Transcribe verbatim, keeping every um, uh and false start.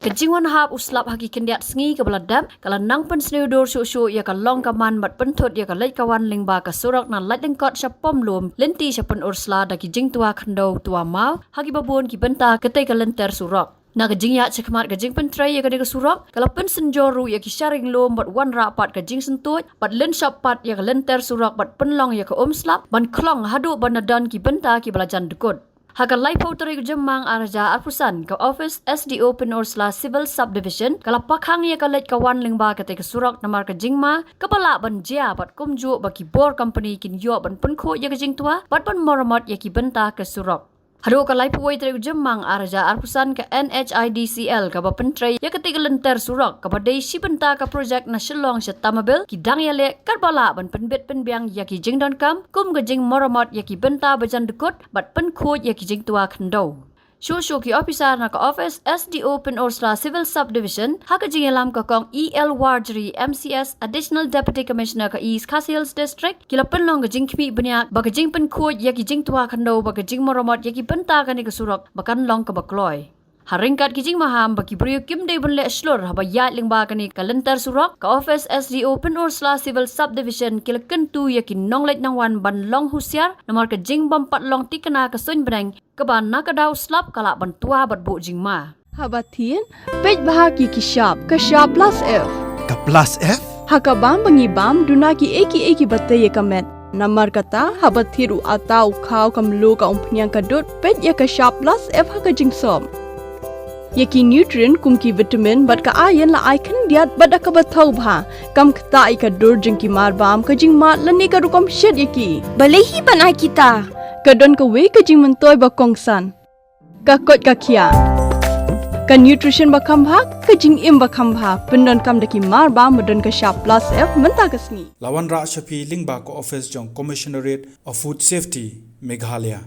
Ka jingwan hap u slap ha ki khyndiat sngi kaba la dep ka la nang pynsniew dur shuh shuh ïa ka long ka man bad pynthut ïa ka leit ka wan lyngba ka surok na Laitlyngkot sha Pom Lum lynti sha Pynursla da ki jingtwa khyndew twa maw ha kiba bun ki bynta katei ka lynter surok. Na ka jingïaid shakhmat ka jingpyntrei ïa kane ka surok ka la pynsynjor ruh ïa ki sharing lum bad wanrah pat ka jingsyntuid bad lynshop pat ïa ka lynter surok bad pynlong ïa ka um slap ban khlong haduh ban da don ki bynta kiba la jan dkut. Ha ka laiphew tarik u Jymmang ar hajar arphew san, ka office S D O Pynursla Civil Subdivision ka la pakhang ïa ka leit ka wan lyngba katei ka surok namar ka jingma kaba lah ban jia bad kumjuh ba ki bor company kin ïoh ban pynkhuid ïa ka jingtwa bad ban maramot ïa ki bynta ka surok. Haduh ka laiphew wei tarik u Jymmang ar hajar arphew san, ka N H I D C L kaba pyntrei ïa katei ka lynter surok kaba dei shi bynta ka projek na Shillong sha Tamabil ki dang ïaleh katba lah ban pynbit pynbiang ïa ki jingdonkam kum ka jingmaramot ïa ki bynta ba jan dkut bad pynkhuid ïa ki jingtwa khyndew. Shuh shuh ki ophisar na ka office S D O Pynursla Civil Subdivision ha ka jingïalam ka Kong E L Warjri, M C S, Additional Deputy Commissioner ka East Khasi Hills District, ki la pynlong ka jingkhmih bniah ba ka jingpynkhuid ïa ki jingtwa khyndew bad ka jingmaramot ïa ki bynta kane ka surok ba kan long kaba kloi. Ha ryngkat ki jingmaham ba ki briew kim dei ban leh shlur haba ïaid lyngba kane ka lynter surok, ka office S D O Pynursla Civil Subdivision ki la kyntu ïa ki nongleit nongwan ban long husiar namar ka jingbym pat long thikna ka suiñ bneng kaba na ka daw slap ka lah ban twa bad buh jingma. Haba thied, peit bha ki ki shap, ka shap plus F. Ka plus F? Ha ka bam ba ngi bam, duna kiei kiei kiba tei ïa ka met. Namar kata, haba thied u atta, u khaw, ka mluh, ka umphniang, ka dud, peit ïa ka shap plus F ha ka jingsop. Ïa ki nutrient kum ki vitamin bad ka iron la ai khyndiat bad da kaba thaw bha. Kam ktah ïa ka dur jong ki mar bam, ka jingmad lane ka rukom shet ïa ki. Balei hi ban ai kita? Ka don kawei ka jingmyntoi ba kongsan. Ka koit ka khiah. Ka nutrition ba kham bha, ka jingim ba kham bha. Pyndonkam da ki mar bam ba don ka shap plus F mynta ka sngi. La wanrah sha phi lyngba ka office jong Commissionerate of Food Safety, Meghalaya.